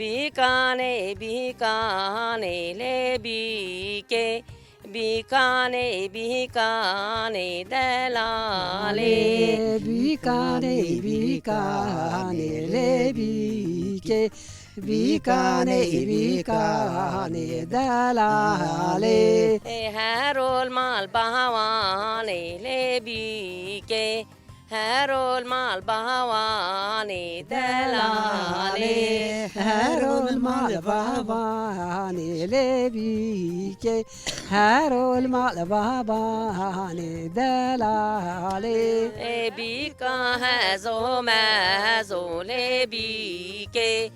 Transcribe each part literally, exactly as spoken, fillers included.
Bîkanê, bîkanê lê bîkê, bîkanê, bîkanê delalê. Bîkanê, bîkanê lê bîkê, bîkanê, bîkanê delalê. Ê herol mal bawanê lê bîkê, herol mal bawanê delalê. Herol mal bawanê lê bîkê, herol mal bawanê delalê. Ê bîka hezo mezo lê bîkê.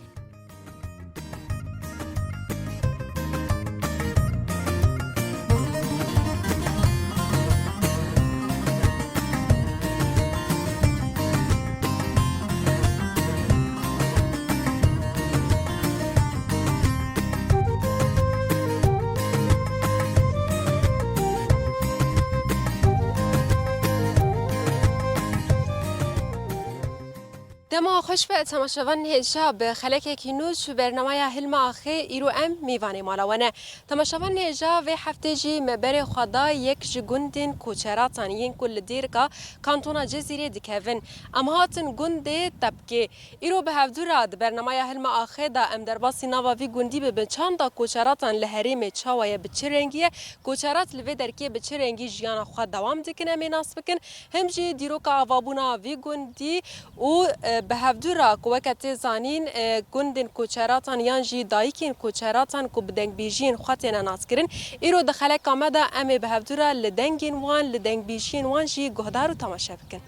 Dema xweş be, temaşevanên hêja, bi xelekekî nû ji bernameya Hilma Axê îro em mêvanê mala we ne. Temaşevanên hêja, vê heftê jî me berê xwe da yek ji gundên koçeratan yên ku li Dêrika Kantona Cizîrê dikevin. Em hatin gundê Tepkê. Îro bi hevdû re di bernameya Hilma Axê de em derbasî nava vî gundî bibin. Çanda koçeratan li herêmê çawa ye, bi çi rengî ye? Koçerat li vê derkê bi çi rengî jiyana xwe dewam dikin, em ê nas bikin. Hem jî dîroka avabûna vî gundî û, e, bi hevdû re ku weke tê zanîn, e, gundên koçeratan yan jî dayikên koçeratan ku bi dengbêjiyên xwe têne naskirin, îro di xeleka me de em ê bi hevdû re li dengên wan, li dengbêjiyên wan jî guhdar û temaşe bikin.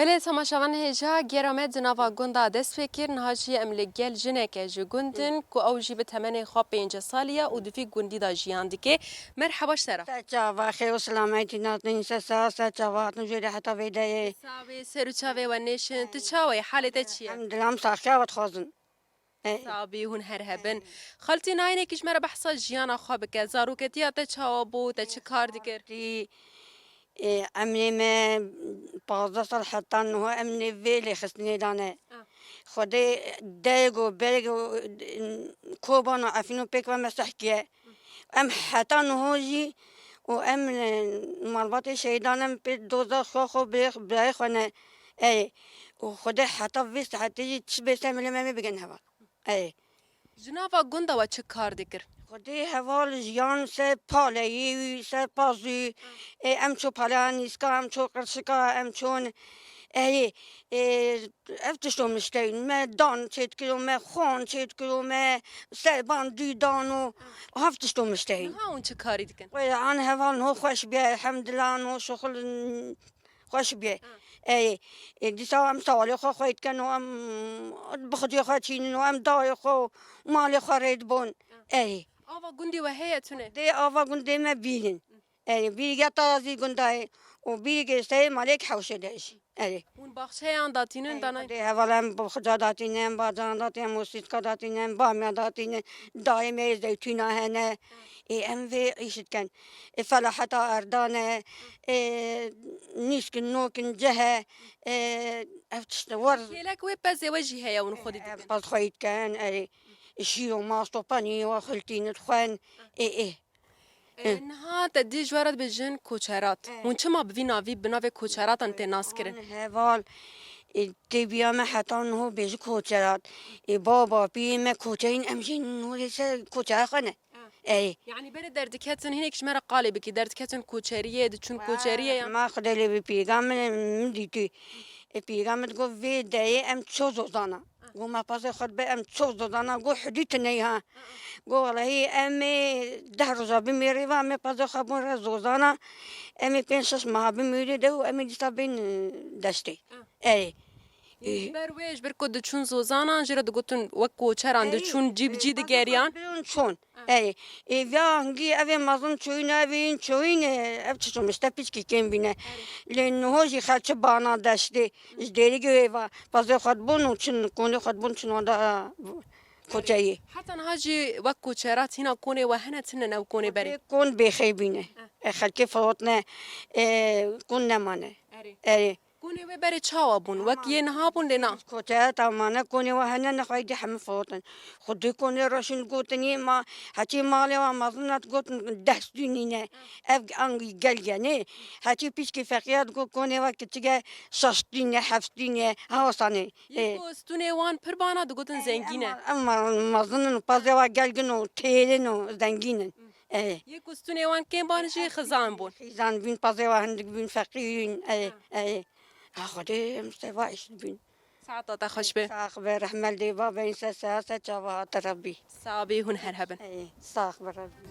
Belê, temaşevanên hêja, gera me di nava gunda dest pê kir. Niha jî em li gel jineke ji gund in ku ew jî bi temenê xwe pêncî salî ye û di vî gundî de jiyan dike. Merheba ji te re. Ser çava, xêr û selametî natin, ser sax, ser çava hatin jêrê heta vê deyê. Sax bî, ser û çavê we nêşin. Tu çawa yî? Halê te çi ye? Em dilam saxiya we dixwazin. Ê. Sax bî, hûn her hebin. Xaltî, nayînekî ji me re behsa jiyana xwe bike. Zaroketiya te çawa bû? Te çi kar dikir? Xaltî, ê, emrê me pazdeh sal heta niha em nê vê lêxistinê dane. Ah. Xwedê derg û berg û, ê, Koban û Efrîn û pêk ve me seh kiye. Em heta niha jî û em, e, malbatê şehîdan em pê doza xwe, xwe birê, birayê xwe ne. Ê, û Xwedê heta vê saetê jî çi bê ser milê me, me bigin heval. Ê. Ji nava gunda we çi kar dikir? Xwedê heval jiyan ser paleyî, ser pazû. Ê, em çû paleya nîska, em çû qirşika, em çûn, ê, ê, ev tişto mişteyîn. Me dan çêdikir û me xwan çêdikir û me serban dû dan û hev tişto mişteyîn. Niha hûn çi karî dikin? Wê an heval niho xweş bîye, elhemdulillah, niho şixul xweş bîye. Ha. Ey, ê, dîsa em sawalê xwe xwey dikin û em bi xwediyê xwe çînin û em dayê xwe û malê xwe rê dibûn. Ha. Ey. Ava gundî we heye tune? Dê ava gundê me bînin. Ey, bîrî ya tarazî gundayê û bîrî gêsteyê malêk hewşê de jî. Ey. Hûn baxçeyan datînin, ey, danayîn? Dê heval em bi xuca datînin, em bacan datînin, em mûsîtka datînin, em bamya datînin, dayê me yê zeytûna hene. Ê, em vê îş dikin. Ê, felaheta erdan e, ê, nîşkin nokin cih e, ê, ev tişt war. Kêlek wê pezê we jî heye hûn xwedî dikin? Pez xwedî dikin, erê. Şîro, masto, panî, wa xiltînit xwen. Ê, ê. E, niha te dî ji we re dibêjin koçerat. E. Hûn çima bi vî navî, bi navê koçeratan tê nas kirin? Hûn heval, e, tê biya me heta niho bêjî koçerat. E, baba, piyê me koçeyîn, em jî niho dê ser koçera xwe ne. Ha. Ey. Yanî berê derdiketin, hinek ji me re qalê bikî, derdiketin koçeriyê, diçûn koçeriyê ya? Ma Xwedê lê bi pîga min, min dîtî. E, pîga min digot, vê deyê em ço zozana. Got, me pezê xwe dibe, em ço zozana, got, hidî tune ye ha. Got, welehî em ê deh roja bimêrê va, em ê pezê xwe bûn re zozana. Em ê pênc şeş meha bimêrê de û em ê dîsa bên, e, deştê. Ey. Ji ber wê, ji ber ku diçûn zozanan, jê re digotin wek koçeran, diçûn cî bi cî digeriyan. Çûn. Ey, ê, vya hingî ev ê mezin çoyîn, ev ên çoyîn, e, ev çi çûm, işte piçkî kêm bîne. Lê niho jî xelçi bana deştê, ji dêrî wê va, pezê xwe dibûn û çin, konê xwe dibûn çin wanda, e, koçeyê. Heta niha jî wek koçerat hîna konê we hene, tine new konê berê? Kon bêxeybîne. E, xelkê firotne, e, kon nemane. Erê. Erê. Konê wê berê çawa bûn? Wek yê niha bûn lê na? Koçeya tamane konê wa hene nexweydî hemî firotin. Xwedî konê roşin gotinî ma heçî malê wa mezin hat gotin deh stûnî ne. Ev angî gel genê. Heçî pîşkî feqiyat got konê wa kiçik e şeş stûnî ne, heft stûnî ne. Ha wasanê. Yê ku stûnê wan pir bana digotin zengîn e. Em, em mezin in, pazê wa gelgin û têrin û zengîn in. Ê. Yê ku stûnê wan kêm ban jî xizan bûn. Xizan bîn, pazê wa hindik bîn, feqîrîn. Ê, ê. Ha Xwedê em seva îş bîn. Saeta te xweş be. Sax be, rehmel dê va ben se se se çava hate Rebbî. Sax bî, hûn her hebin. Ê, sax be Rebbî.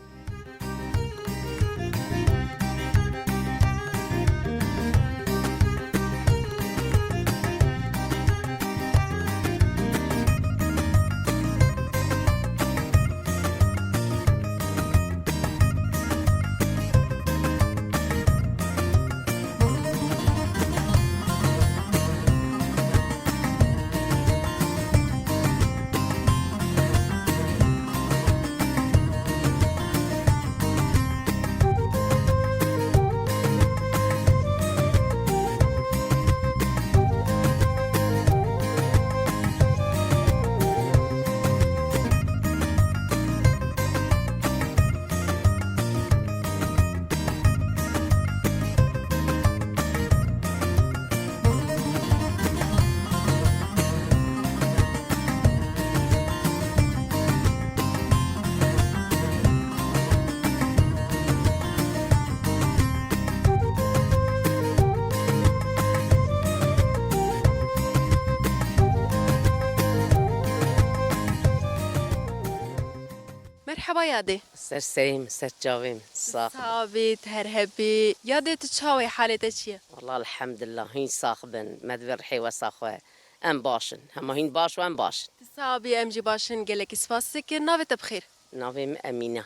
Merheba yadê. Ser serê min, ser çavê min. Sax bin. Sax bî, tu her hebî. Yadê tu çawa yî, halê te çi ye? Wala elhamdulillah, hîn sax bin. Me divê rihê wesa xwe. Em baş in. Hema hîn baş û em baş in. Tu sax bî, em jî baş in. Gelekî spas dikin. Navê te bi xêr? Navê min Emîne.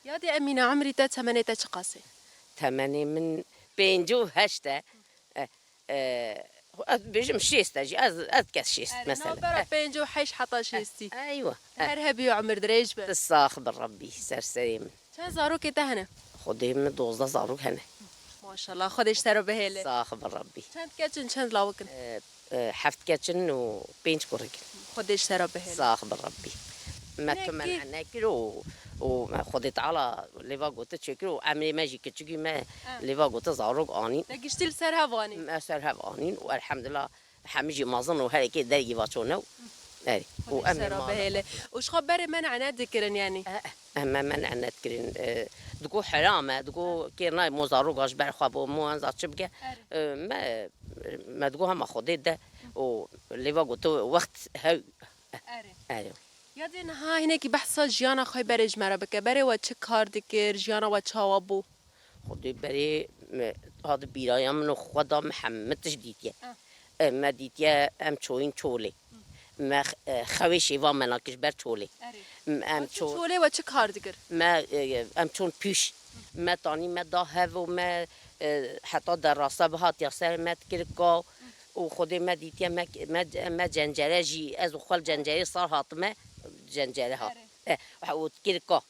Yadê Emîne, emrî te, temenê te çiqas e? Temenê min pêncî û heşt e. Eh, eh, ez dibêjim şêst e jî. Ez, ez kes şêst mesela. Erê, navbera pêncî û heşt heta şêstî. Eywa. Her hebî û emir dirêj be. Tu sax bi Rebbî, ser serê min. Çend zarokê te hene? Xwedê min dozdeh zarok hene. Maşallah, Xwedê ji te re bihêle. Sax bi Rebbî. Çend keç in, çend lawik in? Eh, eh, heft keç in û pênc kurik in. Xwedê ji te re bihêle. Sax bi Rebbî. Me tu men'a nekir û, û me Xwedê Teala lêva gote çêkir û emrê me jî kiçikî me lêva gote zarok anîn. Te giştî li ser hev anîn? Me ser hev anîn û elhamdulillah hemî jî mezin û herekê dergî va çone û erê. Û em ê mala. Û ji xwe berê men'a nedikirin yanî? Eh, eh, em me men'a nedikirin. Eh, digo heram e, digo kêr nayê mo zaroka ji ber xwe bo, mo enza çi bike. Erê. Eh, me, me digo hema Xwedê de û lêva gote wext hew. Erê. Erê. Yadê niha hinekî behsa jiyana xwe berê ji me re bike. Berê we çi kar dikir, jiyana we çawa bû? Xwedê berê, me, hat bîraya min û xwe da me hemî tişt dîtiye. Ah. E, me dîtiye em çoyîn çolê. Me x-, e, xewê şêva me nakir ji ber çolê. Erê. M-, em ço- çolê we çi kar dikir? Me, e, em çon pîş. Me tanî me da hev û me, e, heta derasa bihatiya ser me dikir kaw û Xwedê me dîtiye me, me, me cencere jî, ez û xwe li cencerê sar hatime, cencere hat. Erê. Eh, û dikir ka.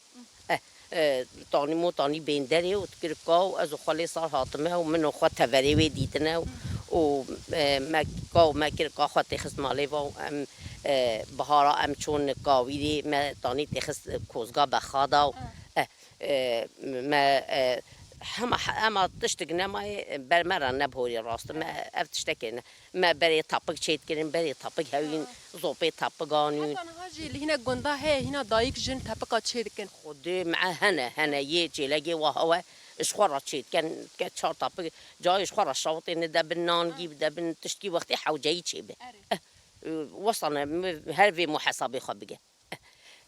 Eh, eh, tanî mo tanî bên derê û dikir ka û ez û xwe lê sar hatime û min û xwe teverê wê dîtine û, û, eh, me ka û me kir ka xwe têxist malê va û em E, bihara em çûn Kawîrê, me tanî têxist Kozga Bexada û, e, e, me, e, hema, hema tiştik nemayê, ber me re nebihorî rast. Me ev tiştekê ne. Me berê tapik çêdikirin, berê tapik hewîn, zopê tapik anîn. Heta niha jî li hinek gunda heye, hîna dayik jin tepika çêdikin. Xwedê me hene, hene yê çêlegê wa hewe, ji xwe re çêdikin, ke çar tapik, cayê ji xwe re şawitê ne de bin nangî, de bin tiştkî wextê hewceyî çêbe. Erê. Eh, wesane, her vê mo hesabê xwe bige. Eh,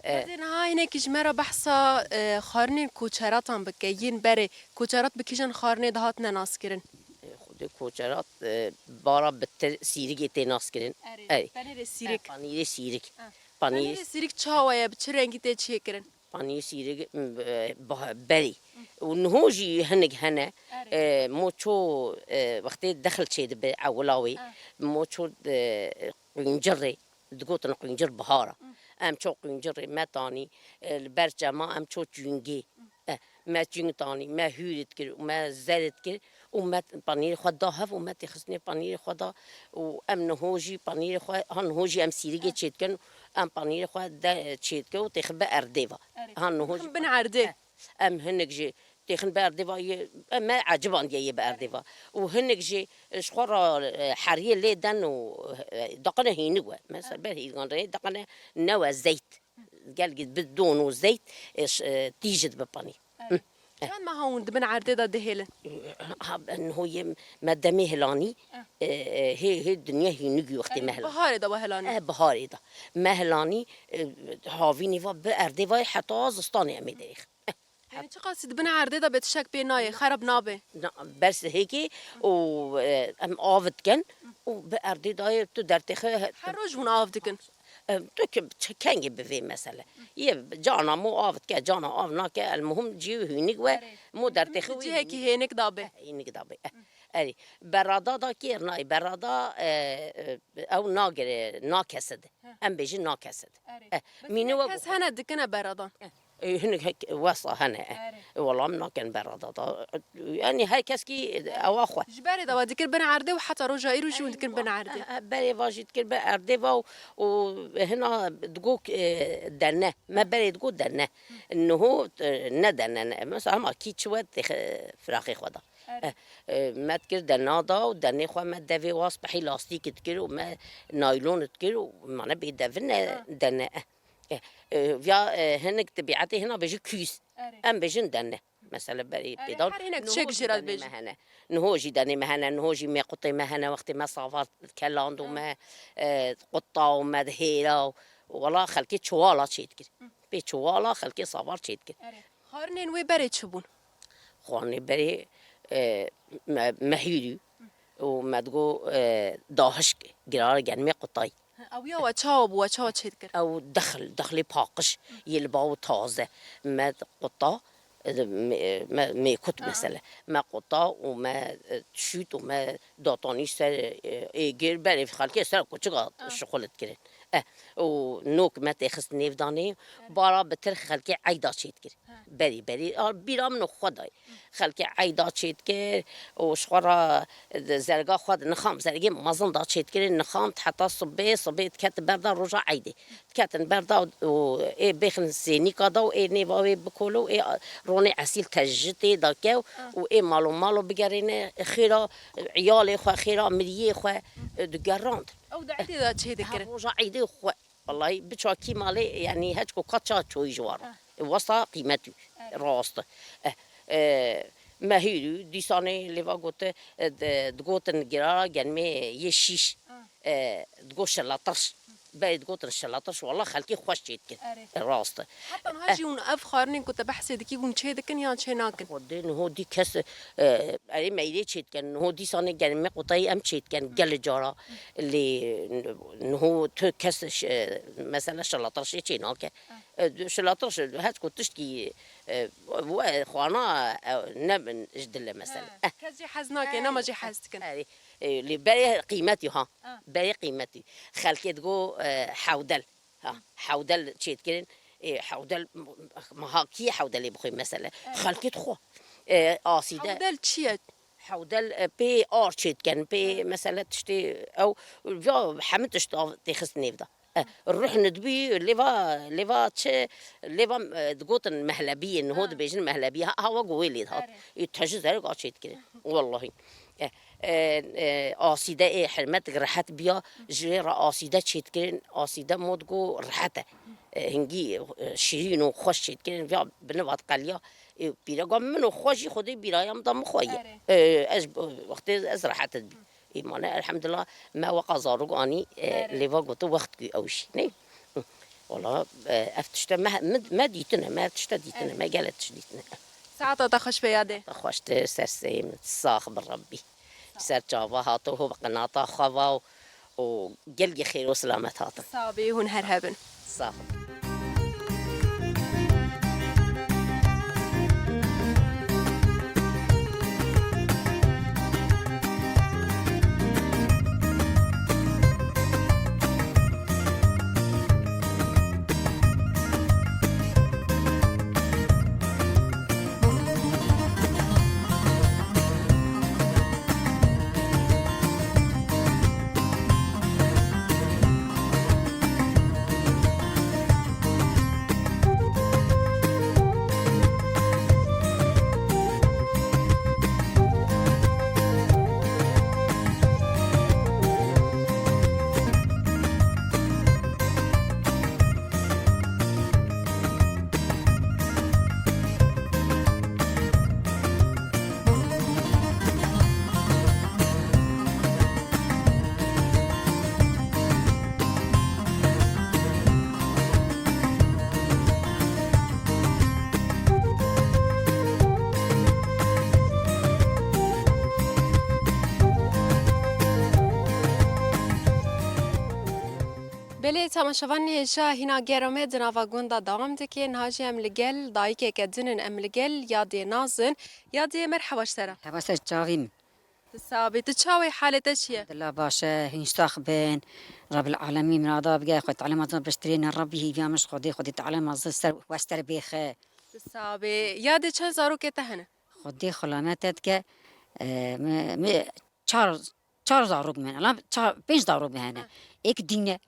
eh. Hadi niha hinekî ji me re behsa, eh, xwarinên koçeratan bike, yên berê. Koçerat bi kîjan xwarinê dihatine naskirin? Eh, Xwedê koçerat, eh, bara bi te-, sîrigê tê naskirin. Erê, Erê. Penêrê sîrik. Eh, panîrê sîrik. Eh. Panîrê Penêrê sîrik çawa ye, bi çi rengî tê çêkirin? Panîrê sîrigê, m, e, bah-, berî. Û niho jî hinek hene. Erê. E, mo ço, e, wextê dexil çêdibe ewila wê. Ah. Mo ço, e, quncirê, digotin quncir bihara. Em ço quncirê me tanî, e, li ber çema em ço çûngê. E, me çûng tanî, me hûr dikir û me zer dikir. Û me panîrê xwe da hev û me têxistinê panîrê xwe da û em niho jî panîrê xwe, ha niho jî em sîrigê çêdikin, em panîrê xwe de çêdike û têxin bi erdê ve. Erê. Ha niho jî bin erdê. Em hinek jî têxin bi erdê ve, yê, em me ecibandiye yê bi erdê ve. Û hinek jî ji xwe re, e, heriyê lê den û, e, daqine hînik we. Mesela ber hîrgan rê daqine newe zeyt. Gelgî bi don û zeyt, e, ş-, e, tîj dibe panî. Erê. Çend meha hûn di bin erdê de dihêlin? Ha, niho yê me demê hilanî, e, e, hê, hê dinya hînigî wextê me hilanî. Biharê de we hilanî? E, biharê de. Me hilanî, e, havînê va bi erdê va heta zistanê em ê derêxin. Yanî çiqasî di bin erdê de be tiştek pê nayê, xerab nabe? Na, bers hêkê û, e, em av dikin û bi erdê dayê tu dertêxi. Her roj hûn av dikin? Em, tu ki ç-, kengê bi vê mesele. Yê cana mo av dike, cana av nake, el muhim cî hînik we, mo dertê xwe wî cihekî hênik dabe. Eh, hînik dabe. Eh, erê. Berada da kêr nayê. Berada, e, e, ew nagire, nakesid. Em bêjin nakesid. Erê. Eh, mîne we kes hene dikine beradan. Eh, e, hinek hek-, wesa hene. Eh. Erê. E, wala em nakin berada da. Yani her kes kî ewa xwe. Ji berê de we dikir bin erdê û heta roja îro jî hûn dikin bin erdê. Eh, eh, berê va jî dikir bin erdê va û, û hina digo, e, dene. Me berê digo dene. Niho, e, ne dene ne. Mesela hema kî çi we têxe firaxê xwe da. Erê. Eh, e, me dikir dena da û denê xwe me devê wa spehî lastîk dikir û me naylon dikir û mane bê devine dene. Eh, e, ya, e, hinek tebîetê hina bêje kûz. Erê. Em bêjin dene. Mesela berê pêdan. Her hinek çek jê re dibêjin. Niho jî denê me hene, niho jî mêqutê me hene, wextê me savar keland û me, e, quta û me dihêra û wala xelkê çuwala çêdikir. Pê çuwala xelkê savar çêdikir. Erê. Xwarinên wê berê çi bûn? Xwarinê berê, e, me, mehîrî û me digo, e, dahişk, girara genimê qutayî. Ew ya we çawa bû, we çawa çêdikir? Ew dexil, dexilê paqij, yê li baw taze. Me quta, e, me, me, mêkut mesele. Me quta û me, e, şût û me datanî ser, e, êgir, berê xelkê ser kuçika şixul dikirin. Eh, û nok me têxist nêvdanê, bara bi tir xelkê eyda çêdikir. Berî, berî, a, bîra min û xwe dayê. Xelkê eyda çêdikir û ji xwe re di zerga xwe de nixam, zergê mezin da çêdikirin, nixam heta sibê, sibê diketin berda roja eydê. Diketin berda û ê bêxin sênîka da û ê nêva wê bikole û ê ronê esîl tejitê da kew û ê malo malo bigerêne xêra iyalê xwe, xêra miriyê xwe digerand. Ew di eydê de çêdikirin. Her roja eydê xwe. Wellahî biçakî malê, yanî heçko ka ça çoyî ji wan re. Wesa qîmetî rast. Eh, eh, mehîrî, dîsanê lêva gote, eh, di-, digotin girara genmê yê şîş. Eh, digot şelatirş. Berê digotin şelatirş, wela xelkê xweş çêdikin. Erê. Rast. Heta niha jî hûn ev xwarinên ku te behsê dikî hûn çêdikin yan çênakin? Xwedê niho dî kes, eh, erê meyrê çêdikin. Niho dîsanê genmê qutayî em çêdikin. Gelê cara. Lê niho tu kes ş-, mesela şelatirşê çê nake. E, şelatirş heçko tiştkî, e, we xwana, e, ne ji dile mesela. Kes jî hez nake, nema jî hez dikin. Erê, e, lê berê qîmetî ha. Berê qîmetî. Xelkê digo, e, hewdel. Ha, hewdel çêdikirin. E, hewdel, m-, m-, meha kî hewdelê bixwe mesela. Xelkê dixwe. E, asîde. Hewdel çi ye? Hewdel, e, pê ar çêdikin, pê mesela tiştê ew, ya hemî tişt av têxist nêv de. E, ruhn dibî, lêva, lêva çi, lêva, e, digotin mehlebiyê, niho Ha. dibêjin mehlebiyê. Ha, hawa ku wê lê dihat. Erê. Ê, te ji zerek a çêdikirin. Wellahî. E, e, e, asîde ê hirmetik rehet biya, ji wê re asîde çêdikirin, asîde mod ku rehet e. E, hingî, e, şîrîn û xweş çêdikirin, ya binivat qeliya. Ê, pîreka min û xwe jî Xwedê bîraya min da min xwe ye. Erê. E, ez, wextê ez rehet dibî. Îmane, elhamdulillah, me weqa zarok anî, e, Erê. lêva gotin wext ku ew jî, ne? Wala, e, ev tişte me, me, me dîtine, me ev tişte dîtine, Erê. me gelek tişt dîtine. Saeta te xweş be yadê. Te xweş te ser seyê min, sax bi Rebbî. Ser çava hato, ho bi qinata xwe va û, û gelgî xêr û silamet hatin. Sax bî, hûn her hebin. Sax ol. Belê, temaşevanên hêja, hîna gera me di nava gund de dewam dike. Niha jî em li gel dayikeke din in, em li gel yadê Naz in. Yadê, merheba ji te re. Merheba ser çavî min. Tu sax bî, tu çawa yî, halê te çi ye? Dila baş e, hûn sax bin. Rebbil alemîn mirada bige, Xwedê Teala mezin piştirê ne Rebbî hîviya min ji Xwedê, Xwedê Teala mezin ser wester bêxe. Tu sax bî. Yadê, çend zarokê te hene? Xwedê xulamet te dike, e, me, me çar, çar zarok min, lan çar, pênc zarok min hene. Ha. Êk dîn e.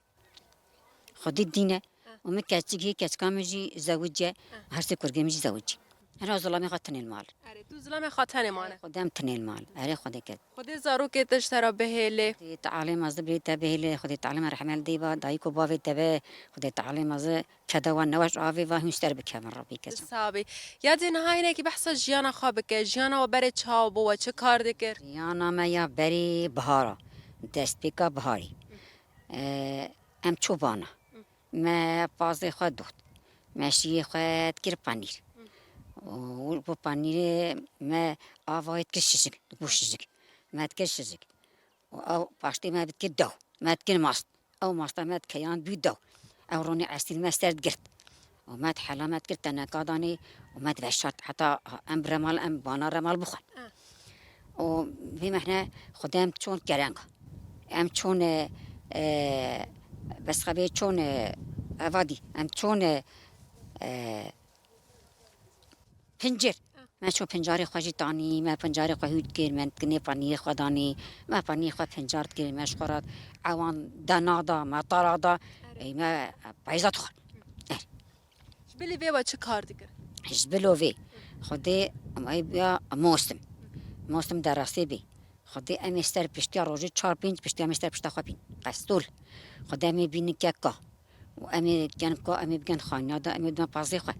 Xwedê dîn e. Ha. Û min keçik hê, keçika min jî zewicî ye. Ha. Her sê kurgê min jî zewicî. Hera zilamê xwe tenê li mal. Erê, tu zilamê xwe tenê mane. Xwedê em tenê li mal. Erê Xwedê ket. Xwedê zarokê te ji te re bihêlê. Xwedê Tealê mezin birê te bihêlê. Xwedê Tealê me rehmet dê ba, dayik û bavê te be. Xwedê Tealê mezin keda wan neweş avê va hûn ser bikevin Rebbî keçan. Sax bî. Yadê, niha hinekî behsa jiyana xwe bike. Jiyana we berê çawa bû, we çi kar dikir? Jiyana me ya berê bihara. Destpêka biharî. Ee, em çû bana. Me pazê xwe dot. Me şiyê xwe dikir panîr. Û bo panîrê me avayê dikir şijik, dibû şijik. Me dikir şijik. Û ew paştê me dikir dew. Me dikir mast. Ew masta me dikeyan bû dew. Ew ronî esîr me ser digirt. Û me hela me dikir teneka danê û me diveşart heta em bi remal, em bana remal bixwin. Ah. Û vê mehne Xwedê em çûn kerenga. Em çûn, e, e, bes xebê çûn, e, evadî. Em çûn, e, e, pincir. Me çûn pincarê xwe jî tanî, me pincarê xwe hût kir, me dikinê paniyê xwe danî, me paniyê xwe pincar kir, me ji xwe re ewan dena da, me tara da, ey me peyza dixwar. Er. Ji bilî vê we çi kar dikir? Ji bilo vê. Xwedê em ê biya mosim. Mosim derasê bê. Xwedê em ê ser piştiya rojê çar pênc piştiya em ê ser pişta xwe bîn. Qestûl. Xwedê em ê bînin keka. Û em ê gen ka, em ê bigen xaniya da, em ê bidin pazê xwe.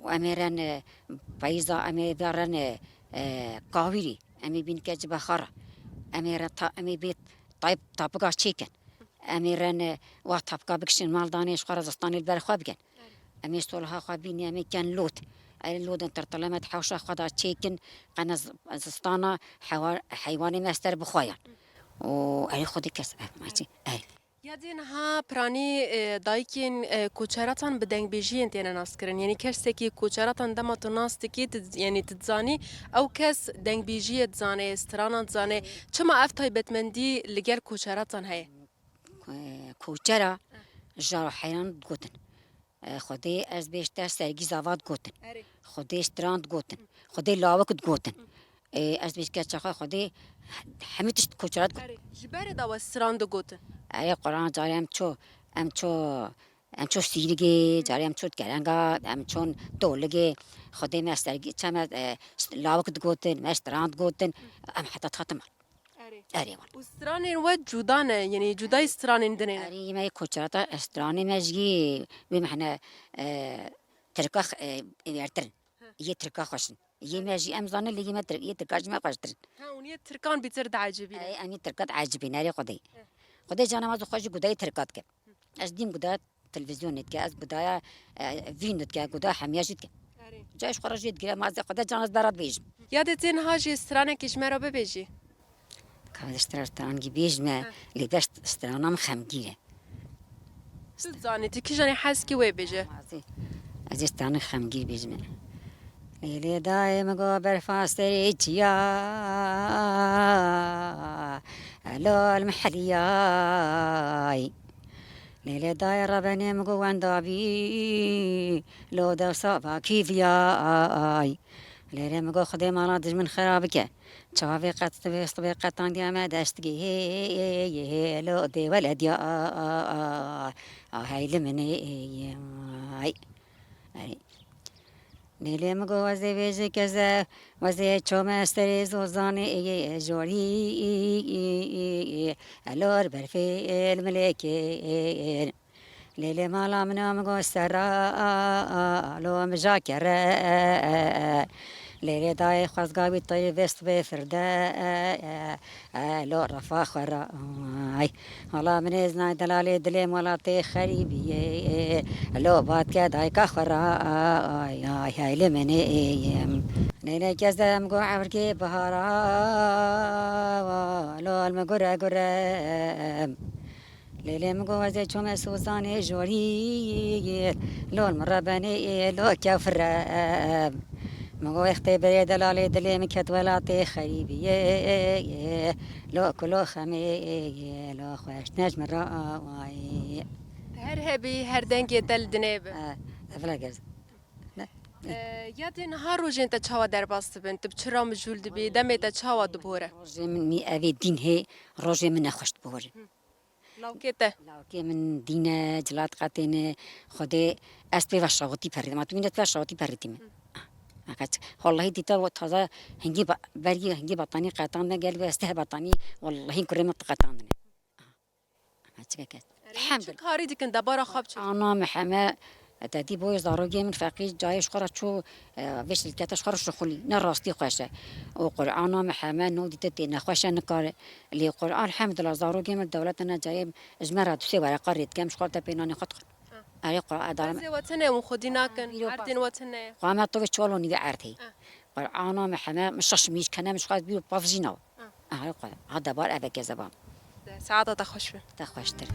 Û em ê ren, e, peyza, em ê biya ren, e, e, kawîrî. Em ê bîn ke ci bexara. Em ê ren ta, em ê bê tayb tapika çêkin. Em ê ren, e, wa tapika bikişin mal danê ji xwe re zistanê li ber xwe bikin. Em ê stolha xwe bînî, em ê ken lot. Erê lodin tirtile me di hewşa xwe de çêkin, qene z-, zistana hewa-, heywanê me ser bixweyan. Û erê xwedê kes, erê, ma çi, erê. Ya dê niha piranî, e, dayikên, e, koçeratan bi dengbêjiyên têne naskirin. Yanî kesekî koçeratan dema tu nas dikî, tu, yanî tu dizanî, ew kes dengbêjiyê dizane, strana dizane. Çima ev taybetmendî li gel koçeratan heye? Ko-, koçera, jaro heyran digotin. E, Xwedê ez bêj te sergî zava digotin. Erê. Xwedê stran digotin. Xwedê lawik digotin. E, ez bêj keça xwe Xwedê hemî tişt koçera digotin. Erê. Ji berê de we stran digotin. Erê, Quran carê em ço, Em ço, em ço Sîrigê, carê em ço Kerenga, em çon Toligê. Xwedê me sergî, çeme, e, st-, lawik digotin, me stran digotin. Em heta dihatin mal. Erê. Erê wan. Û stranên we cuda ne, yanî cudayî stranên dinê ne? Erê, me yê koçerata stranê me jî wê mehne, e, Tirka, e, êvertirin. Yê Tirka xweşin. Yê me jî em zanin lê yê me Tirk, yê Tirka jî me xweştirin. Ha, hûn yê Tirkan bîtir diecibîne. Ey, em yê Tirka diecibîne, erê Xwedê. Xwedê cana me zû xwe ji gudayê Tirka dike. Ez dîm guda televîzyonê dike, ez gudaya, e, vîn dike, guda hemiya jî dike. Erê. Ca ji xwe re jê digire, ma ez Xwedê cana ez berat bêjim. Ya dê tê niha jî stranekî ji me re bibêjî? Ka ez stran, strangî bêjime, lê bes strana min xemgîn e. Tu zanî, tu kîjanê hez kî wê bêje? Ez ê, ez ê stranê xemgîn bêjime. Lê lê dayê min got berfa serê çiya, elo li min heliyay. Lê lê dayê rebenê min got wenda bî, lo dewsa vakî viyay. Lê lê min got Xwedê mala dijmin xera bike. Çavê qet divê stibê qetandiya me dest gê, hê, hê, hê, hê, lo dê welediya, a, a, a, a, hey li min ê, ê, ê, ay. Ay. Nêlê min got, wezê vêjê keze, wezê çome serê zozanê, ê, ê, jorî, ê, ê, ê, ê, elor berfê, ê, li milê kê, ê, ê. Lêlê mala min a min got serra, lo min ja kere. Lêlê dayê xwezga wî tayê vêst bê firde, lo refa xwe ra. Ay, hala min ê znay delalê dilê mala tê xerîbiyê, lo batke dayka xwe ra. Ay, ay, hey li min ê yim. Lêlê kez de em got ewrkê bihara, lo min gure gure. Lêlê min got, ez ê çûme Sozanê jorî, lol min rebenê, lo kefre. Min got, wextê berê delalê dilê min ket welatê xerîbiyê, lo kulo xemê, lo xweş ne ji min re awayê. Her hebî, her dengê te li dinê be. E, evla gez. Ne? E, ya dê niha rojên te çawa derbas dibin? Tu bi çi re mijûl dibî? Demê te çawa dibore? Rojê min mî evê dîn hê, rojê min nexweş dibore. Lawkê te? Lawkê min dîne, cilat qetêne, Xwedê ez pê ve şawitî perîtim. Ma tu bîne tu ve şawitî perîtî min. Hı. Ah, kaç. Wallahî dîte o taze hingî ba-, bergî hingî batanî qetandine gel ve ez teh batanî wallahî kurê min qetandine. Ah, çike ket. Erê, çi karî dikin debara xwe biçin? Ana me heme, te dî boyê zarokê min feqîr cayê ji xwe re çû, e, vê şirkete ji xwe re şixulî. Ne rastî xweş e. Û Qur'ana me heme no dîte tê nexweş e nikare. Lê Qur'an, elhamdulillah, zarokê min dewlete ne cayê ji me re du sê wereqa rê dikem, ji xwe re te pê nanê xwe dixwin. Ha. Erê Qur'an, edara me. Erdê we tune û xwedî nakin, erdên we tune. Xwe me tovê çolonî ve erd hê. Ha. Qur'ana me heme, min şaş mîş kene, min ji xwe bîro pav jî naw. Ha. Erê Qur'an, ha debar eve kezeba. Saeta te xweş be. Te xweştir.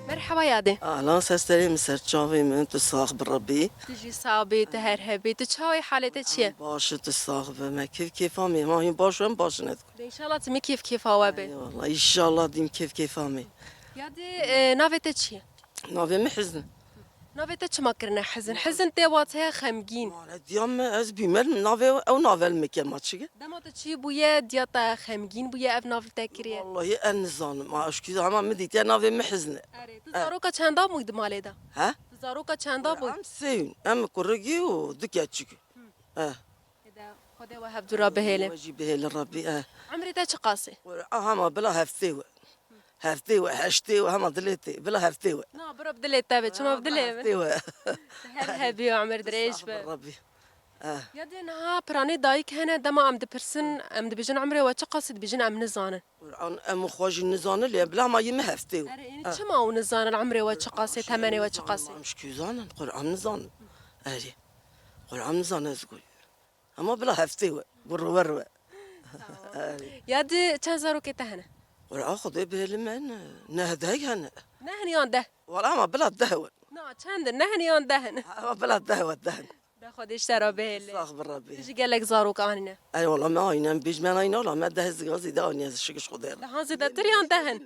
Merhaba yadê. Ahlan, sesterê min ser çavê min, tu sax bi Rebbî. Tu jî sax bî, tu her hebî. Tu çawa yî, halê te çi ye? Baş, tu sax be, me kêf kêfa me, ma hîn baş, em baş ne. De înşallah tu mi kêf kêfa we be. Eyvallah, înşallah dîm kêf kêfa me. Yadê, e, navê te çi ye? Navê min Hizn e. Navê te çima kirine Hizn? Hizn tê wateya xemgîn. Mane diya me ez bîmer navê ew nave li min kema çi ge? Dema te çi bûye, diya te xemgîn bûye, ev nav li te kiriye? Wallahî ez nizanim. Ma eşkî hema min dîtiye navê min Hizn e. Erê, tu zaroka çenda bûyî di malê de? He? Tu Zaroka çenda bû? Em sê in. Em kurigî û du keçik. Eh. Êde Xwedê we hevdû re bihêle. We jî bihêle Rebbî. Eh. Emrê te çi qasî? Qur'a hema bila heftê we. Heftê we, heştê we, hema dilê tê. Bila heftê we. Na, bira bi dilê te be, çima bi dilê min? Heftê we. Her hebî û emir dirêj be. Estağfurullah Rebbî. Eh. Ya dê niha piranê dayik hene, dema em dipirsin, em dibêjin emrê we çi qasî, dibêjin em nizanin. Qur'an em xwe jî nizanin lê bila ma yî min heftê û. Erê, ênî çima ew nizanin emrê we çi qasê, temenê we çi qasê? Em ji kû zanin, Qur'an nizanin. Erê. Qur'an nizanin ez goy. Hema bila heftê we, bi ruwer we. Erê. Ya di çend zarokê te hene? Qur'an Xwedê bihêli me ne, neh deh hene. Neh in yan deh? Wala hema bila deh we. Na, çend in? Neh in yan deh in? Hema bila deh we, deh in. De Xwedê ji te re bihêle. Sax bi Rebbê. Tu jî gelek zarok anîne. Ey wala me anîne, em bêj me anîne wala me deh ziga zêde anîne ez şikir ji Xwedê re. Dehan zêdetir yan deh in?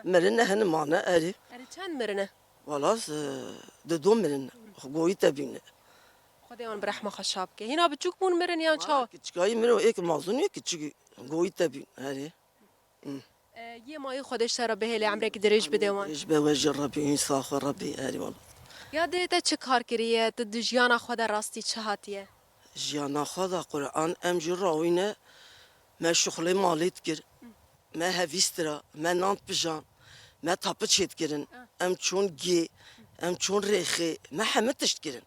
Mirin ne hene mane erê. Erê çend mirine? Wala ez di do mirin. Goyî te bîne. Xwedê wan bi rehma xwe şa bike. Hîna biçûk bûn mirin yan çawa? Kiçikayî mirin êk mazûn ê kiçik goyî te bîn erê. Yê mayî Xwedê ji te re bihêle, emrekî dirêj bide wan. Dirêj be we jî Rebbî, însa xwe Rebbî, erî wala. Ya dê te çi kar kiriye, tu di jiyana xwe de rastî çi hatiye? Jiyana xwe de Quran em jî rawîne, me şuxulê malê dikir, me hevîstira, me nan dipijan, me tapiç hê dikirin, em çûn gê, em çûn rêxê, me hemî tişt kirin.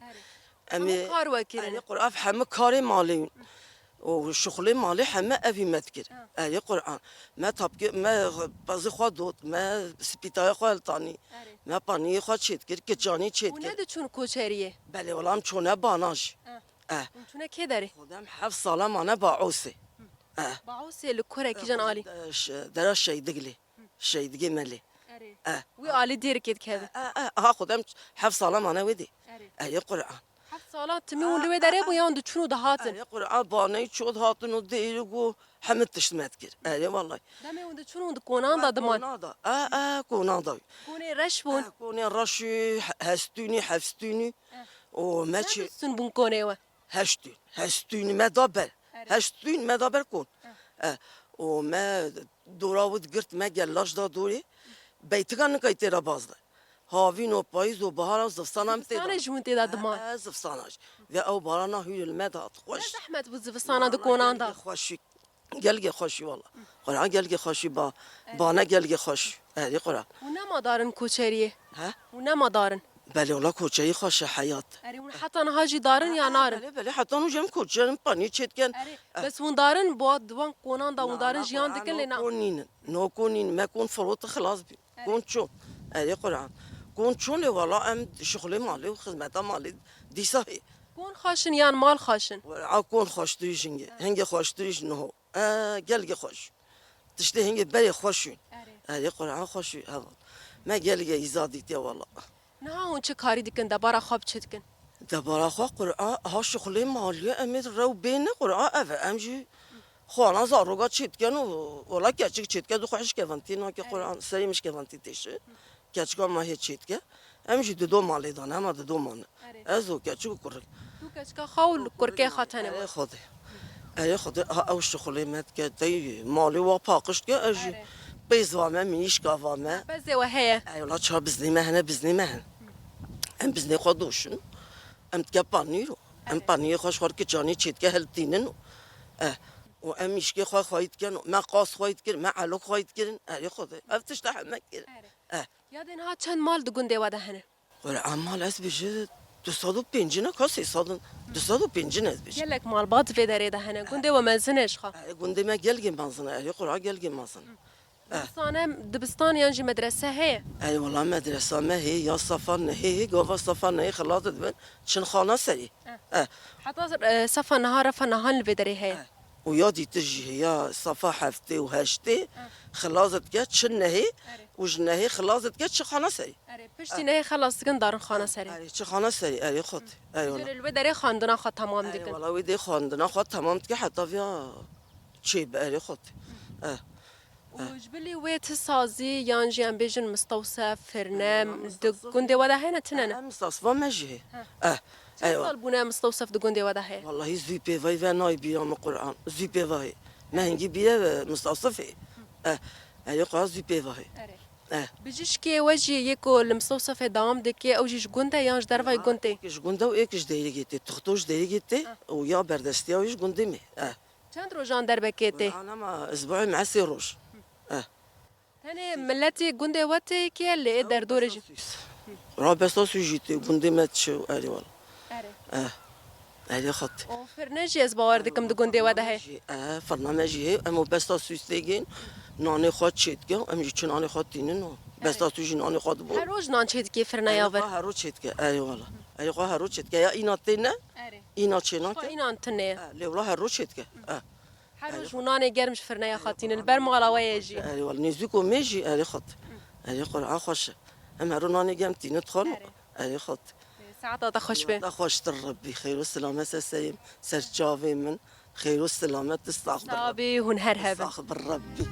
Em ê Hemû kar we kirin. Erê Qur'an, ev hemû karê malê in. Û şixulê malê heme evî me dikir. Erê Qur'an. Me tapkê, me pezî xwe dot, me spîtaya xwe hiltanî. Erê. Me paniyê xwe çêdikir, kiçanî Û çêdikir. Nediçûn koçeriyê? Belê wala em çûne bana jî. Eh. Eh. Hûn çûne kê derê? Xwedem heft sala mane Baosê. Eh. Baosê li kure kîjan alî? Dera Şeydîglê. Şeydîgê Melê. Erê. Eh. Wî alî dêrikê dikeve. Eh, eh, ha xwedem heft sala mane wê dê. Erê. Erê Qur'an. Heft sala timî hûn li wê derê bû yan diçûn û dihatin? Erê Qur'an baneyî çû dihatin û dêrik û hemî tişt me dikir. Erê wallahî. Demê hûn diçûn hûn di konan da diman? Kona da. Eh, eh, kona da. Konê reş bûn? Eh, konê reşî, he-, hestûnî, hefstûnî. Eh. Û me çi? Çend stûn bûn konê we? Heştûn. Heştûn me da ber. Erê. Heştûn me da ber kon. Eh. Eh. Û me dora wî digirt me gelaş da dorê. Beytika nikay tê re baz de. Havîn û payîz û bahar û zivstan em tê de. Zivstana jî hûn tê de diman. Eh, eh, zivstana jî. Ve ew barana hûyê li me de hat xweş. Ne zehmet bû zivistana di konan da. Gelgê xweşî wala. Qur'an gelgê xweşî ba. Bane gelgê xweş. Erê Qur'an. Hûn nema darin koçeriyê? He? Hûn nema darin? Belê wala koçerî xweş e heyat. Erê hûn heta niha jî darin ya narin? Belê belê heta niha jî em koçer in paniyê çêdikin. Erê bes hûn darin bo di wan konan da hûn darin jiyan dikin lê na. No kon nînin. No kon nînin. Me kon firot xilas bî. Kon çûn. Erê Qur'an. Kon çûn lê wala em şixulê malê û xizmeta malê dîsa hê. Kon xweş in yan mal xweş in? Wala kon xweştir jî hingê. Hingê xweştir jî niho. E, gelgê xweş. Tiştê hingê berê xweş in. Erê. Erê Qur'an xweş in. Heval. Me gelgê îza dîtiye wala. Niha hûn çi karî dikin, debara xwe bi çi dikin? Debara xwe Qur'an, ha şixulê malê em ê rew bêne Qur'an ev e. Em jî Xwana zaroka çêdike û wela keçik çêdike, du xwe hişkevantî nake Quran, serê min şkevantî têşe. Keçika ma hê çêdike. Em jî di do malê dane, ema di do mane. Ez û keçik û kurik. Tu keçika xwe û kurikê xwe tenê. Erê Xwedê. Erê Xwedê, ha ew şixulê me dike, dey malê wa paqij dike, ez jî pêz va me, mînîşka va me. Pezê we heye? Ey wela ça biznê me hene, biznê me hene. Em biznê xwe doşin. Em dike panîr û. Em paniyê xwe ji xwe kiçanî çêdike hiltînin û. Eh. Û em mîşkê xwe xweyî dikin û me qas xweyî dikirin, me elok xweyî dikirin. Erê Xwedê. Ev tişta heme kirin. Eh. Ya dê niha çend mal di gundê we de hene? Qur'an mal ez bêjim du sed û pêncî ne ka sê sed in. Du sed û pêncî ne ez bêjim. Gelek mal ba di vê derê de hene. Gundê we mezin e ji xwe. Erê gundê me gelgê mezin e. Erê Qur'an gelgê mezin e. Eh. Dibistane, dibistan yan jî medrese heye? Ey wela medresa me heye, ya safa nehê heye, gava safa nehê xilas dibin, çin xana serê. Eh. Eh. Heta, e, safa niha, refa nihan li vê derê heye? Eh. Û ya dîtir jî heye, ya safa heftê û heştê xilas dike, çin nehê û ji nehê xilas dike, çin xana serê. Erê, piştî nehê xelas dikin darin xana serê. Erê, çi xana serê, erê xwe tê. Erê wela. Li wê derê xwendina xwe temam dikin. Erê wela wê dê xwendina xwe temam dike heta viya çê bi, erê xwe tê. Eh. Û ji bilî wê ti sazî yan jî em bêjin mistewsef, firne, di gundê we de hene tune ne? Em mistewsefa me jî heye. Eh. Çend sal bûne mistewsef di gundê we de heye? Wellahî zû pêvayî ve nayê bîra min Quran. Zû pêvayî. Me hingî bîre ve mistewsef heye. Eh. Erê xwe zû pêvayî. Erê. Eh. Bijîşkê we jî yê ku li Misto Sefê dewam dike, ew jî ji gund e yan ji dervayê gund tê? Êk ji gund e û êk ji Deyrîgê tê. Tuxto ji Deyrîgê tê û ya berdestiya wî ji gundê me. Eh. Çend rojan derbekê tê? Wela nema, ez bixim esê roj. Eh. Tenê miletê gundê we tê yekê lê ê derdorê jî? Rabesta Sûs. Rabesta Sûs jî tê, gundê me diçe û erê wala. Erê. Eh. Erê xwe tê. Û firne jî ez bawer dikim di gundê we de heye. Jî, eh, firna me jî heye. Em û Besta Sûs tê gên, nanê xwe çê dike, em jî çi nanê xwe tînin û Besta Sûs jî nanê xwe dibû. Her roj nan çê dikê firneya vir? Erê xwe her roj çê dike, erê wala. Erê xwe her roj çê dike. Ya îna tê ne? Erê. Îna çê nake. Xwe înan tune ye. Eh, lê wala her roj çê dike. Eh. Her roj û nanê germ ji firneya xwe tînin, li ber mala we ye jî. Erê wala, nêzîko me jî, erê xwe tê. Erê xwe, a xweş e. Em her roj nanê germ tînin dixwin. Erê. Erê xwe tê. Saeta te xweş be. Te xweştir Rebbî, xeyr û selamet ser serê min, ser çavê min, xeyr û selamet, sax bi Rebbî. Sax bî, hûn her hebin. Sax bi Rebbî.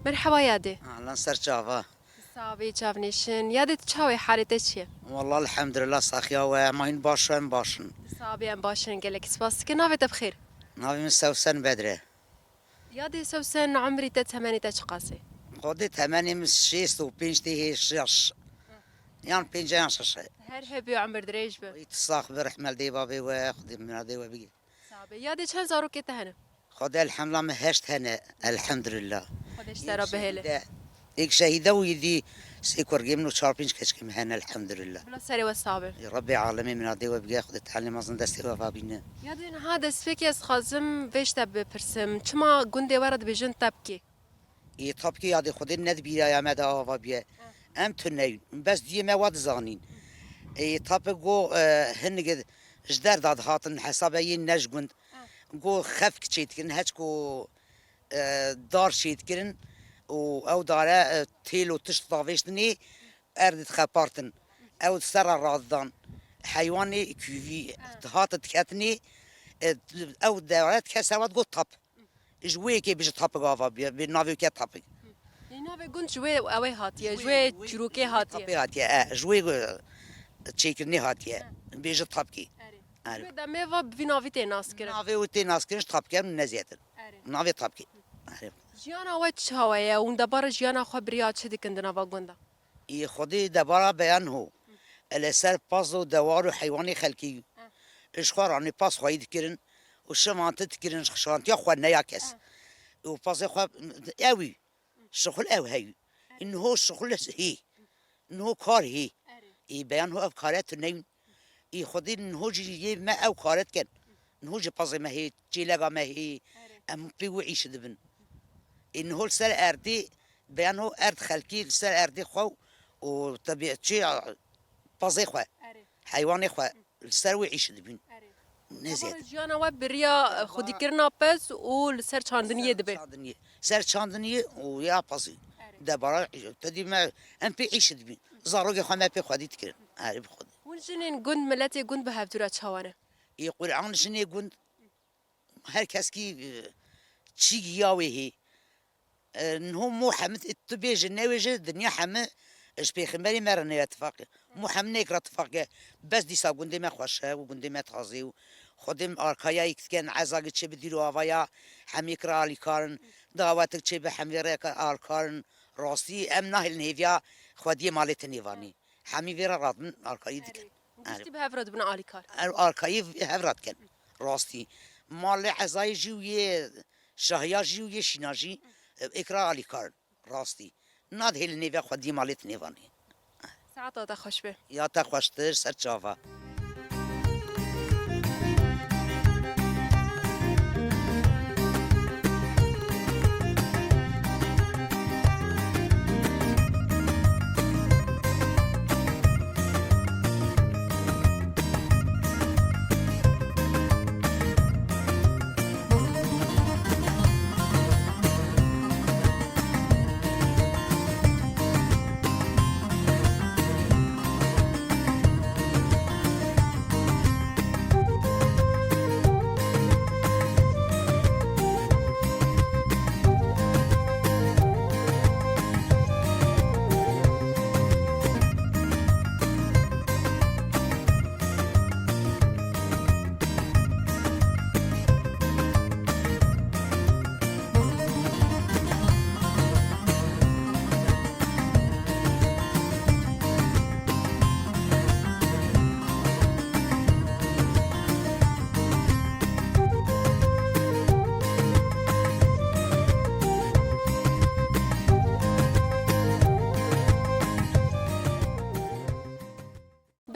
Merheba yadê. Ahlan ser çava. Sabî çavnêşin. Yadê tu çawa yî, halê te çi ye? Wallah elhamdülillah saxiya we, em hîn baş, em baş in. Sabî em baş in, gelek spas dikin. Navê te bi xêr? Navê min Sewsen Bedr e. Yadê Sewsen, umrî te, temenê te çiqas e? Xwedê temenê min şêst û pênc tê hê şaş. Yan pênc e yan şaş e. Her hebî, umir dirêj be. Wî tu sax be, rehmet dê babê we, Xwedê miradê we bigê. Sabî. Yadê çend zarokê te hene? Xwedê elhamdülillah min heşt hene, elhamdülillah. Xwedê ji te re bihêle. Êk şehîde, êk şehîde û yedî sê kurgê min û çar pênc keçikê min hene, elhamdülillah. Bila serê we sax be. Ê Rebbê alemê miradê we bige, Xwedê tehlê mezin destê we vabîne. Yadê niha destpêkê ez dixwazim vê ji te bipirsim. Çima gundê we re dibêjin Tepkê? Ê Tapkê yadê Xwedê ne di bîraya me de ava bûye. Em tune yîn. Bes duyê me wa dizanîn. Ê Tapik got, e, hinek ji derda dihatin, hesaba yên ne ji gund. Got xefk çêdikirin, heçko, e, dar çêdikirin û ew dare, e, têl û tişt davêştinê, erdê dixepartin. Ew di ser re radidan. Heywanê kûvî dihatin diketinê, e, ew dare dike ser we digot Tap. Ji wê yekê bêje Tapik ava bûye, bê navê wê ke Tapik. Yê navê gund ji wê ewê hatiye, ji wê çîrokê hatiye. Tapê hatiye, e, ji wê, e, çêkirinê hatiye. Bêje Tapkî. Erê. Erê. Ji wê demê ve bi vî navî tê naskirin. Navê wê tê naskirin ji Tapkî em ne zêtir. Erê. Navê Tapkî. Erê. Jiyana we çawa ye? Hûn debara jiyana xwe bi riya çi dikin di nava gunda? Ê Xwedê debara beyan ho. Li ser paz û dewar û heywanê xelkî. Ji xwe ranê paz xweyî dikirin û şivanti dikirin, şantiya xwe neya kes. Û pazê xwe ewî. Şixul ew heyî. Niho şixul hî. Niho kar hî. Ê beyan ho ev kare tu neyûn. Ê Xwedê niho jî yê me ew kare dikin. Niho jî pazê me hê, çêlega me hê. Em pê wî îş dibin. Ê niho li ser erdê, beyan ho erd xelkî li ser erdê xwe û tebî-, çi, pazê xwe, heywanê xwe li ser wê îş dibin. Ne zêde. Jiyana we bi riya xwedîkirina pez û li ser çandiniyê dibe. Çandiniyê. Ser çandiniyê û ya pazî. Debara te dî me em pê îş dibin. Zarokê xwe me pê xwedî dikirin. Erê bi xwedî. Hûn jinên gund, miletê gund bi hevdû re çawa ne? Ê Quran jinê gund her keskî, e, çî giya wê hê. E, niho mo hemî tu bêje newêje, dinya hemî ji pêxemberê me re neye tifaqe. Mo hemî nêkira tifaqe. Bes dîsa gundê me xweş e û gundê me tazê û Xwedê arkaya yek dikin, ezagê çê bi dîr û avaya hemê kira alîkarin, dawetik çê bi hemê re alkarin. Rastî em nahêlin hêviya xwediyê malê tinê vanî. Hemî vê re radin, arkayî dikin. Erê. Giştî bi hev re dibin alîkar. Ew arkayî hev re dikin. Rastî. Malê ezayê jî û yê şahiya jî û yê şîna jî, ew êk re alîkar in. Rastî. Nadihê li nêve xwediyê malê di nêvanê. Saeta te xweş be. Ya te xweştir, ser çava.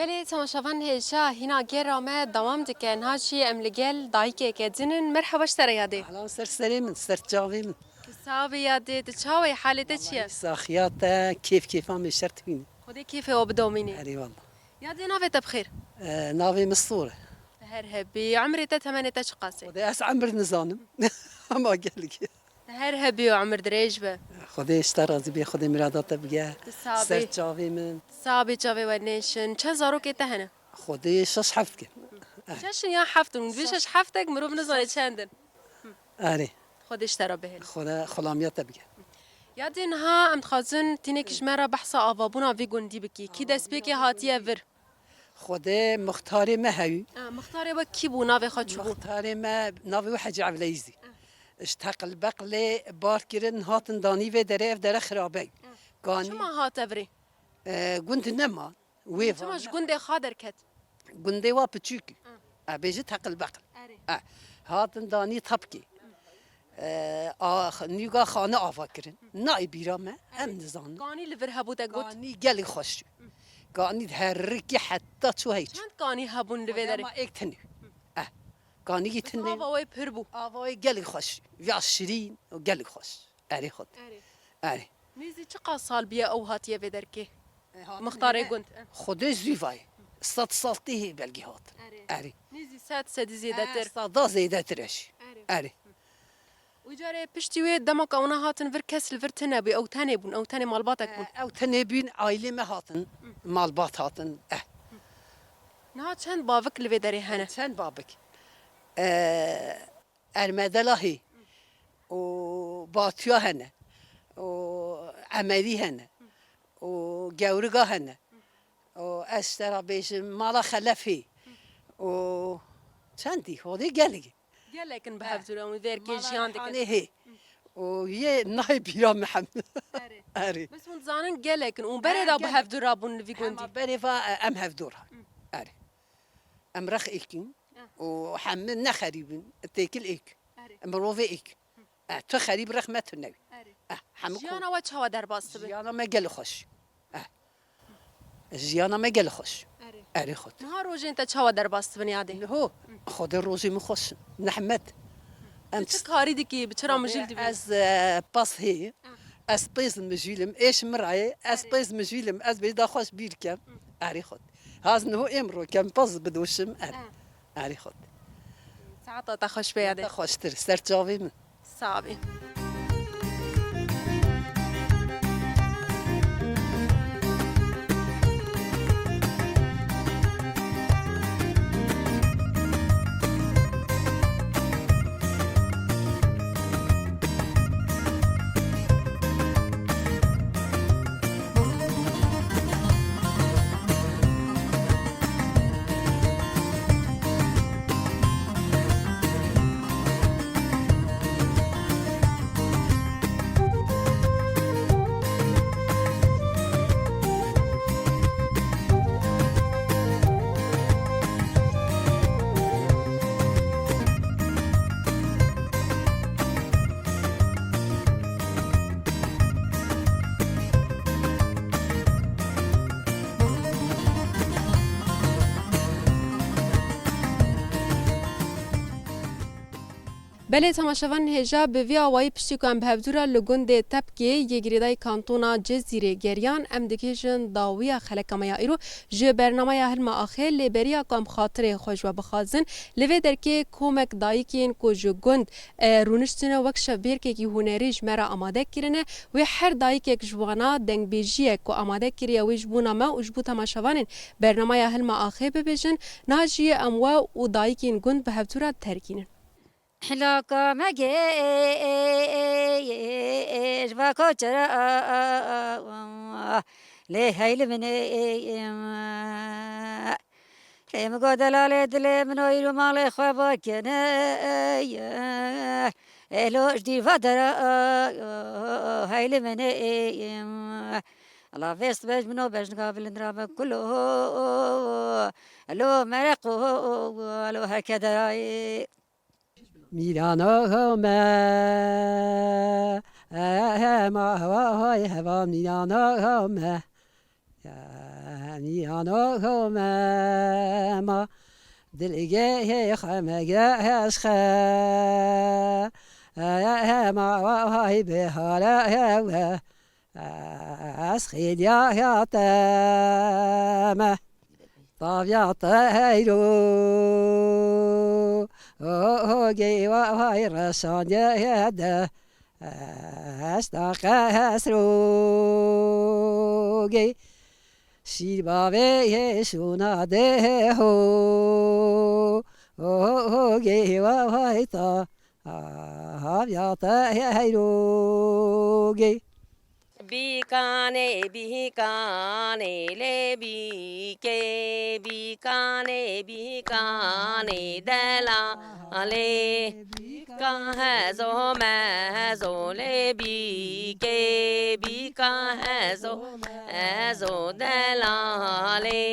Belê, temaşevan hêja hîna gera me dewam dike. Niha jî em li gel dayikeke din in. Merheba ji te re yadê. Ehlan, ser serê min, ser çavê min. Tu sax bî yadê, tu çawa yî, halê te çi ye? Saxiya te, kêf kêfa me şert bîne. Xwedê kêfê we bidomîne. Erê wala. Yadê, navê te bi xêr? E, navê min Sor e. Te her hebî. Emrê te, temenê te çiqas e? Xwedê ez emir nizanim. Ama gelek. Te her hebî û emir dirêj be. Xwedê ji te razî bê, Xwedê mirada te bige. Tu sax bî. Ser çavê min. Sax bî, çavê we nêşin. Çend zarokê te hene? Xwedê şeş heft ke. Şeş in ya heft in? Vê şeş heftek mirov nizane çend in. Erê. Xwedê ji te re bihêle. Xwedê xulamiya te bige. Yadê, niha em dixwazin tînek ji me re behsa avabûna vê gundî bikî. Kî destpêkê hatiye vir? Xwedê muxtarê me hewî. E, muxtarê we kî bû, navê xwe çi bû? Muxtarê me navê wî Hecî Evleyîzî. Ji teqilbeqlê bar kirin, hatin danî vê derê, ev dere xirabe. Ganî. Çima hate virê? E, gund nema. Wê çima ji gundê xwe derket? Gundê wa piçûk. E, bêjî teqilbeql. Erê. E, hatin danî tapkê. E, a, nîga xane ava kirin. Nayê bîra me, em nizanin. Ganî li vir hebû te got? Ganî gelî xweş. Ganî herikî heta çû heyt. Çend ganî hebûn li vê derê? Ema êk tenê. Eh, ganî yî tenê. Ava wê pir bû. Ava wê gelî xweş. Ya şirîn û gelî xweş. Erê xwed. Erê. Erê. Nêzî çiqas sal biye ew hatiye vê derkê? E, hatine Muxtarê gund. Xwedê zû vayê. Sed sal tê hê belkî hat. Erê. Erê. Nêzî sed, sedî zêdetir. E, seda zêdetir e jî. Erê. Erê. Wî carê piştî wê dema ka wana hatin vir kes li vir tune bû, ew tenê bûn, ew tenê malbatek bûn. E, ew tenê bûn, aîlê me hatin, malbat hatin. Eh. Niha çend bavik li vê derê hene? Çend bavik? E, Ermedela hê. Û Batuya hene. Û Emerî hene. Û Gewriga hene. Û ez ji te re bêjim, mala Xelef hê. Û çendî, hodê gelek. Gelek in bi hev dû re, wî verkê jiyan dikin. Mala Reyhanê hê. Û yê nayê bîra me hem. Erê. Erê. Bes hûn dizanin gelek in. Û berê de bi hev dû rabûn li vî gundî. Hema berê va, e, em hev dû re. Erê. Em rex êk in. Û hemî ne xerîb in. Têkil êk. Erê. Mirovê êk. Eh, tu xerîb rex me tu newî. Erê. Eh, hemû jiyana we çawa derbas dibe? Jiyana me gelê xweş. Eh. Jiyana me gelê xweş. Erê. Erê xwed. Niha rojên te çawa derbas dibin yadê? Niho, xwedê rojê min xweş in. Nehmet. Tu çi karî dikî, bi çi re mijûl dibî? Ez, eh, pas hê. Ah. Ez pêz mijûl im, êş min rayê, ez pêz mijûl im, ez bê da xweş bîr kem. Erê xwed. Haz niho êm ro kem, pas bidoşim, erê. Ah. Erê xwed. Saeta te xweş be yadê. Te xweştir, ser çavê min. Sax bî. Belê temaşevanên hêja, bi vî awayî piştî ku em bi hevdû re li gundê Tepkê yê girêdayî kantona Cizîrê geriyan, em digihîjin dawiya xeleka me ya îro. Ji bernameya Hilma Axê lê beriya ku em xatirê xwe ji we bixwazin, li vê derkê komek dayikên ku ji gund, e, rûniştine wek şevbêrkekî hunerî ji me re amade kirine. Wê her dayikek ji wana dengbêjiyek ku amade kiriye wê ji bona me û ji bo temaşevanên bernameya Hilma Axê bibêjin. Niha jî em we û dayikên gund bi hevdû re diterkînin. Hilaka me gê, ê, ê, ê, ê, ê, ji va ko çira, a, a, a, a, lê heyli min ê, ê, ê, lê min go delalê dilê min o îro malê xwe vakene, ê, ê, ê, lo ji dîr va dera, a, a, a, heyli min ê, ê, ê, la vêst bej min o bejnika bilind ra me kulo, lo mereq o, lo heke derayê. Mîrana me, e, e, ma, wa, hay, heva mîrana me. Ya, mîrana me, ma, dilgehê xwe me geh ez xe. E, e, ma, wa, hay, bihara hewe. Ez xêliya ya te me, taviya te heyro. O, o, gey wa vay reşandiye de. Ez taqe ez ro gey. Şîr bavê hê şûna de ho. O, o, gey wa vay ta. Aviya te heyro gê. Bîkanê, bîkanê, lê bîkê, bîkanê, bîkanê, delalê. Bîka hezo mezo, lê bîkê, bîka hezo mezo, delalê.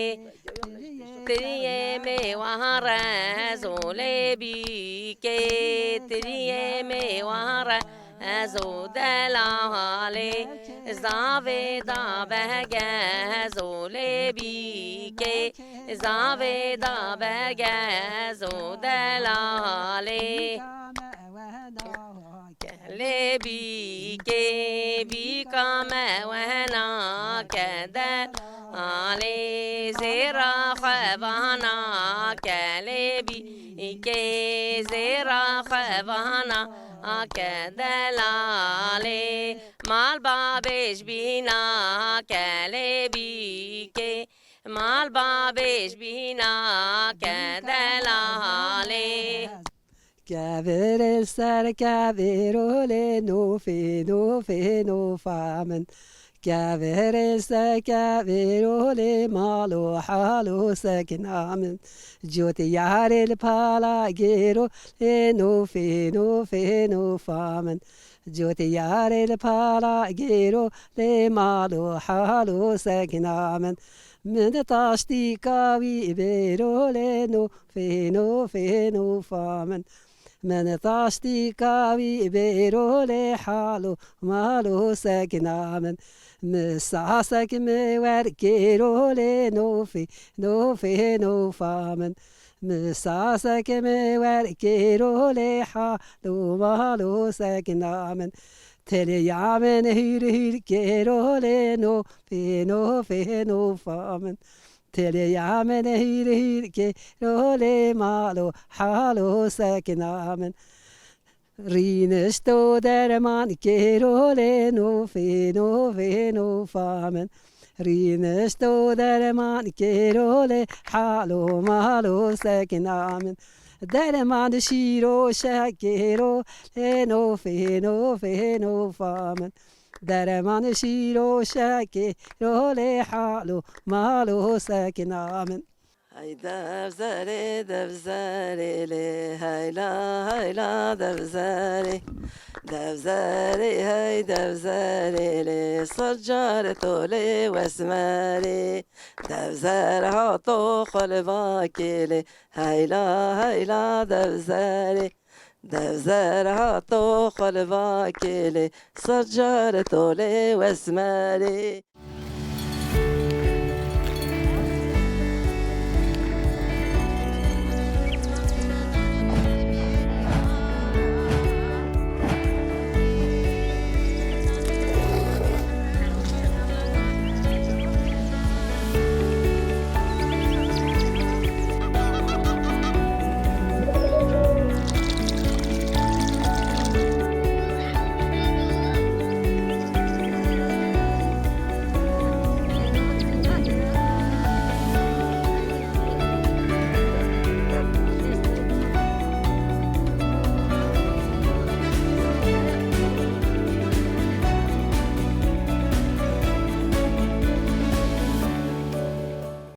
Tiriyê mêwan rezo lê bîkê, tiriyê mêwan rezo delalê. Zavê da bergezo lê bîkê, zavê da bergezo delalê. Lê bîkê, bîka me wehna ke delalê, zêra xwe vana ke lê bîkê, zêra xwe vana ke delalê. Mal babê ji bîna ke lê bîkê, mal babê ji bîna ke delalê. Kevirê ser kevirolê nofê, nofê nofa min. Kevirê ser kevirolê mal û hal û sekna min. Cotiyarê li pala gêro lê nofê, nofê nofa min. Cotiyarê li pala gêro lê mal û hal û sekna min. Min taştîka wî bêro lê nofê, nofê nofa min. Min taştîka wî bêro lê hal û mal û sekna min. Misasek mi wer kêro lê nofê, nofê nofa min. Misasek mi wer kêro lê hal û mal û sekna min. Têlêya min hîr hîr kêro lê nofê, nofê nofa min. Têlêya min hîr hîr kêro lê mal û hal û sekna min. Rînişto derman kêro lê nofê, nofê nofa min. Rînişto derman kêro lê hal û mal û sekna min. Derman şîro şekêro lê nofê, nofê nofa min. Derman şîro şekêro lê hal û mal û sekna min. Hey devzerê, devzerê lê, heyla, heyla devzerê. Devzerê, hey devzerê lê, sed car to lê wesmerê. Devzer hato xwe li vakê lê, heyla, heyla devzerê. Devzer hato xwe li vakê lê, sed car to lê wesmerê.